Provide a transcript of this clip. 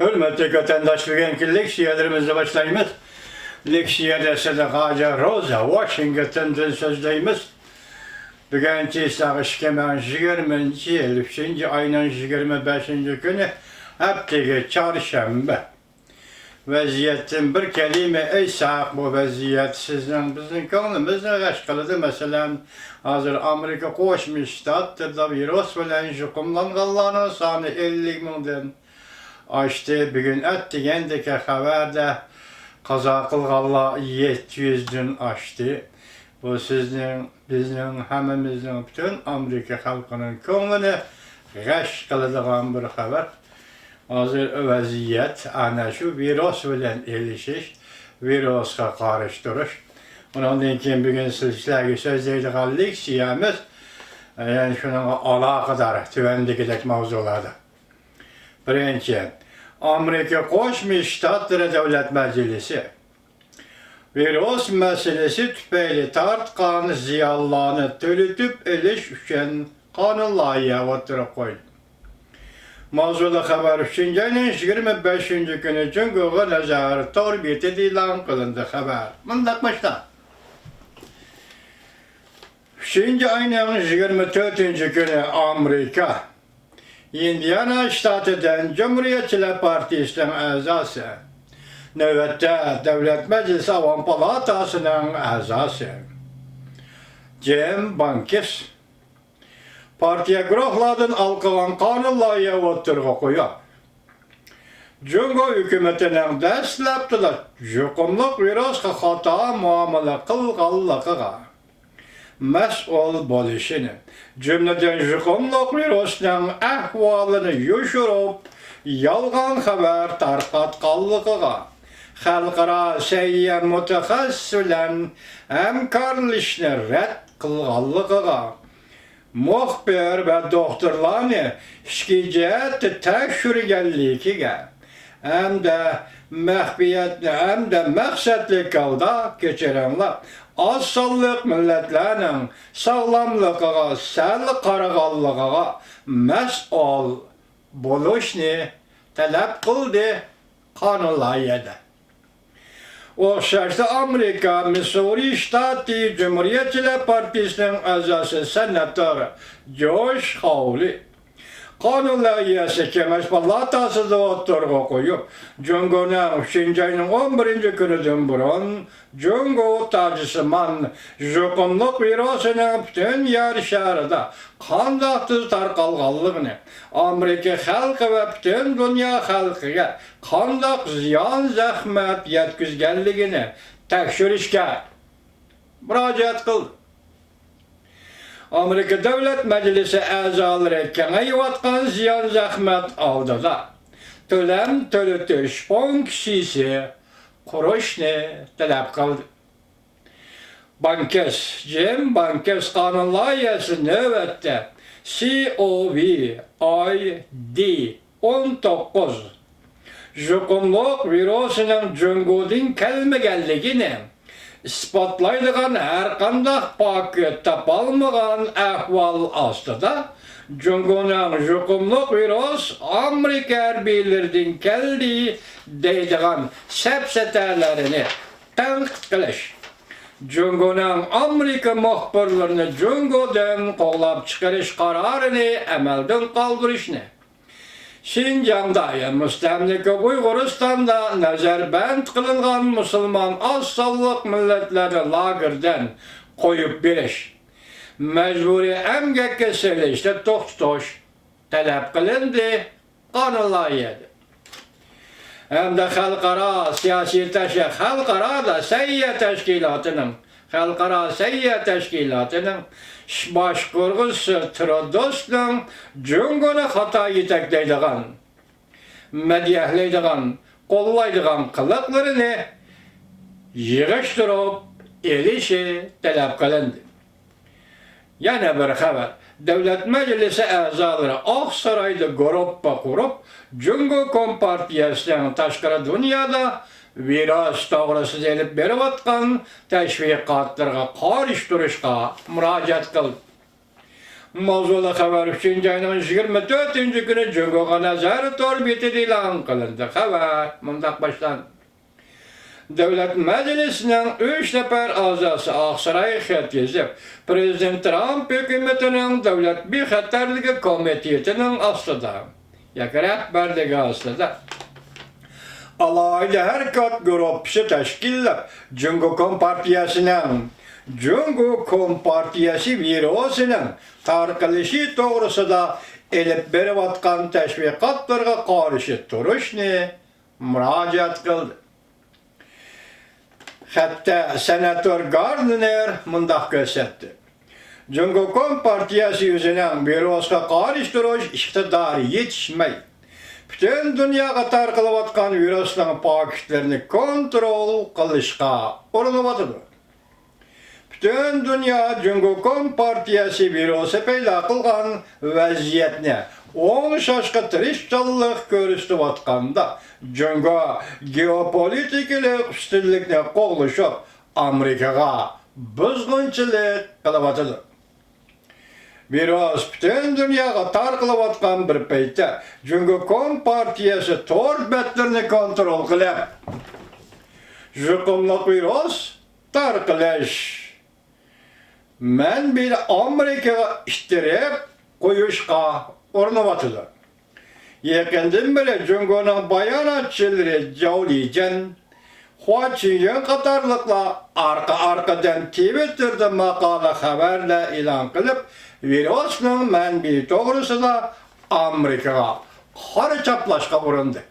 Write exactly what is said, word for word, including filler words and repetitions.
ھۆرمەتلىك ۋەتەنداش، بۈگۈنكى لېكسىيەلىرىمىزنى باشلايمىز. لېكسىيەدە سىدىق ھاجى روزا ۋاشىنگتوندىن سۆزلەيمىز. بۈگۈن چىساغ ئىككى مىڭ يىگىرمىنچى يىل ئۈچىنچى ئاينىڭ يىگىرمە بەشىنچى كۈنى، ھەپتىگە چارشەنبە. ۋەزىيەتتىن بىر كەلىمە ئېيتساق، بۇ ۋەزىيەت سىزنىڭ، بىزنىڭ كۆڭلىمىزنى غەش قىلىدۇ. مەسىلەن، ھازىر ئامېرىكا قوشما شتاتلىرىدا ۋىرۇس بىلەن يۇقۇملانغانلارنىڭ سانى ئەللىك مىڭدىن ئاشتى. بۈگۈن ئەتىگەندىكى خەۋەردە قازا قىلغانلار يەتتە يۈزدىن ئاشتى. بۇ سىزنىڭ، بىزنىڭ، ھەممىمىزنىڭ، پۈتۈن ئامېرىكا خەلقىنىڭ كۆڭلىنى غەش قىلىدىغان بىر خەۋەر. ھازىر ۋەزىيەت ئەنە شۇ ۋىرۇس بىلەن ئېلىشىش، ۋىرۇسقا قارشى تۇرۇش. ئۇنىڭدىن كېيىن بۈگۈن سىز، سىلەرگە سۆزلەيدىغان لېكسىيەمىز، يەنە شۇنىڭغا ئالاقىدار تۆۋەندىكىدەك ماۋزۇلاردا. بىرىنچى، ئامېرىكا قوشما شتاتلىرى دۆلەت مەجلىسى ۋىرۇس مەسىلىسى تۈپەيلى تارتقان زىيانلارنى تۈگىتىپ ئېلىش ئۈچۈن قانۇن لايىھە ئوتتۇرىغا قويدى. ماۋزۇلۇق خەۋەر ئۈچىنچى ئاينىڭ يىگىرمە بەشىنچى كۈنى جۇڭگوغا نەزەر تور بېتىدە ئېلان قىلىندى. خەۋەر مۇنداق باشتا. ئۈچىنچى ئاينىڭ يىگىرمە تۆتىنچى كۈنى ئامېرىكا ئىندىئانا شتاتىدىن جۇمھۇرىيەتچىلەر پارتىيىسىنىڭ ئەزاسى، نۆۋەتتە دۆلەت مەجلىسى ئاۋام پالاتاسىنىڭ ئەزاسى جىم بانكىس پارتىيە گۇرۇھلاردىن ھالقىغان قانۇن لايىھە ئوتتۇرىغا قويۇپ، جۇڭگو ھۆكۈمىتىنىڭ دەسلەپتىلا يۇقۇملۇق ۋىرۇسقا خاتا مۇئامىلە قىلغانلىقىغا مەسئۇل بولۇشىنى، جۈملىدىن يۇقۇملۇق ۋىرۇسنىڭ ئەھۋالىنى يوشۇرۇپ، يالغان خەۋەر تارقاتقانلىقىغا، خەلقئارا سەھىيە مۇتەخەسسىسى بىلەن ھەمكارلىشىشنى رەت قىلغانلىقىغا، مۇخبىر ۋە دوختۇرلارنى ئىچكى جەھەتتە تەكشۈرگەنلىكىگە ھەمدە مەخپىيەتنى، ھەمدە مەقسەتلىك ھالدا، كەچۈرۈڭلار، ئاز سانلىق مىللەتلەرنىڭ ساغلاملىقىغا سەل قارىغانلىقىغا مەسئۇل بولۇشنى تەلەپ قىلدى قانۇن لايىھەدە. ئوخشاشلا ئامېرىكا مىسسۇرى شتاتى جۇمھۇرىيەتچىلەر پارتىيىسىنىڭ ئەزاسى سېناتور جوش خاۋلى قانۇن لايىھەسى كېڭەش پالاتاسىدا ئوتتۇرىغا قويۇپ، جۇڭگونىڭ ئۈچىنچى ئاينىڭ ئون بىرىنچى كۈنىدىن بۇرۇن جۇڭگو تاجسىمان يۇقۇملۇق ۋىرۇسىنىڭ پۈتۈن يەر شارىدا قانداق تېز تارقالغانلىقىنى، ئامېرىكا خەلقى ۋە پۈتۈن دۇنيا خەلقىگە قانداق زىيان زەخمەت يەتكۈزگەنلىكىنى تەكشۈرۈشكە مۇراجىئەت قىلدى. ئامېرىكا دۆلەت مەجلىسى ئەزالىرى كېڭىيىۋاتقان زىيان زەخمەت ئالدىدا تۆلەم تۆلىتىش فۇنكسىيىسى قۇرۇشنى تەلەپ قىلدى. بانكىس، جىم بانكىس قانۇن لايىھەسى نۆۋەتتە سى ئو ۋى ئاي دى ئون توققۇز يۇقۇملۇق ۋىرۇسىنىڭ جۇڭگودىن كەلمىگەنلىكىنى ئىسپاتلايدىغان ھەرقانداق پاكىت تاپالمىغان ئەھۋال ئاستىدا، جۇڭگونىڭ يۇقۇملۇق ۋىرۇس ئامېرىكا ھەربىيلىرىدىن كەلدى دەيدىغان سەپسەتەلەرنى تەنقىد قىلىش، جۇڭگونىڭ ئامېرىكا مۇخبىرلىرىنى جۇڭگودىن قوغلاپ چىقىرىش قارارىنى ئەمەلدىن قالدۇرۇشنى، شىنجاڭدا، يەنى مۇستەملىكە ئۇيغۇرىستاندا نەزەربەند قىلىنغان مۇسۇلمان ئاز سانلىق مىللەتلەرنى لاگېردىن قويۇپ بېرىش، مەجبۇرىي ئەمگەككە سېلىشنى توختىتىش تەلەپ قىلىندى. قانۇن لايىھەدە ھەمدە خەلقئارا سىياسىي تەشكىل، خەلقئارادا سەھىيە تەشكىلاتىنىڭ، خەلقئارا سەھىيە تەشكىلاتىنىڭ ئىش باشقۇرغۇچىسى ترودوسنىڭ جۇڭگونى خاتا يېتەكلەيدىغان، مەدھىيەلەيدىغان، قوللايدىغان قىلىقلىرىنى يىغىشتۇرۇپ ئېلىشى تەلەپ قىلىندى. يەنە بىر خەۋەر. دۆلەت مەجلىسى ئەزالىرى ئاقسارايدا گۇرۇپپا قۇرۇپ، جۇڭگو كومپارتىيەسىنىڭ تاشقىرى دۇنيادا ۋىرۇس توغرىسىدا ئېلىپ بېرىۋاتقان تەشۋىقاتلىرىغا قارشى تۇرۇشقا مۇراجىئەت قىلدى. ماۋزۇلۇق خەۋەر ئۈچىنچى ئاينىڭ يىگىرمە تۆتىنچى كۈنى جۇڭگوغا نەزەر تور بېتىدە ئېلان قىلىندى. خەۋەر مۇنداق باشلاندى. دۆلەت مەجلىسىنىڭ ئۈچ نەپەر ئەزاسى ئاقسارايغا خەت يېزىپ، پىرېزىدېنت ترامپ ھۆكۈمىتىنىڭ دۆلەت بىخەتەرلىكى كومىتېتىنىڭ ئاستىدا ياكى رەھبەرلىكى ئاستىدا ئالاھىدە ھەرىكەت گۇرۇپپىسى تەشكىللەپ، جۇڭگو كومپارتىيەسىنىڭ، جۇڭگو كومپارتىيەسى ۋىرۇسىنىڭ تارقىلىشى توغرىسىدا ئېلىپ بېرىۋاتقان تەشۋىقاتلىرىغا قارشى تۇرۇشنى مۇراجىئەت قىلدى. خەتتە سېناتور گاردنېر مۇنداق كۆرسەتتى: جۇڭگو كومپارتىيەسى ئۆزىنىڭ ۋىرۇسقا قارشى تۇرۇش ئىقتىدارى يېتىشمەي، پۈتۈن دۇنياغا تارقىلىۋاتقان ۋىرۇسنىڭ پاكىتلىرىنى كونترول قىلىشقا ئۇرۇنۇۋاتىدۇ. پۈتۈن دۇنيا جۇڭگو كومپارتىيەسى ۋىرۇسى پەيدا قىلغان ۋەزىيەتنى ئوڭشاشقا تىرىشچانلىق كۆرسىتىۋاتقاندا، جۇڭگو گېئوپولىتىكىلىق ئۈستۈنلۈكنى قوغلىشىپ، ئامېرىكىغا بۇزغۇنچىلىق قىلىۋاتىدۇ. ۋىرۇس پۈتۈن دۇنياغا تارقىلىۋاتقان بىر پەيتتە، جۇڭگو كومپارتىيەسى تور بەتلىرىنى كونترول قىلىپ، يۇقۇملۇق ۋىرۇس تارقىلىش مەنبىنى ئامېرىكىغا ئىتتىرىپ قويۇشقا ئۇرۇنۇۋاتىدۇ. يېقىندىن بېرى جۇڭگونىڭ باياناتچىلىرى جاۋ لىجيەن، خۇا چىڭيۈەن قاتارلىقلار ئارقا-ئارقىدىن تىۋىتتېردا ماقالە خەۋەرلەر ئېلان قىلىپ، ۋىرۇسنىڭ مەنبىيى توغرىسىدا ئامېرىكىغا قارا چاپلاشقا ئۇرۇندى.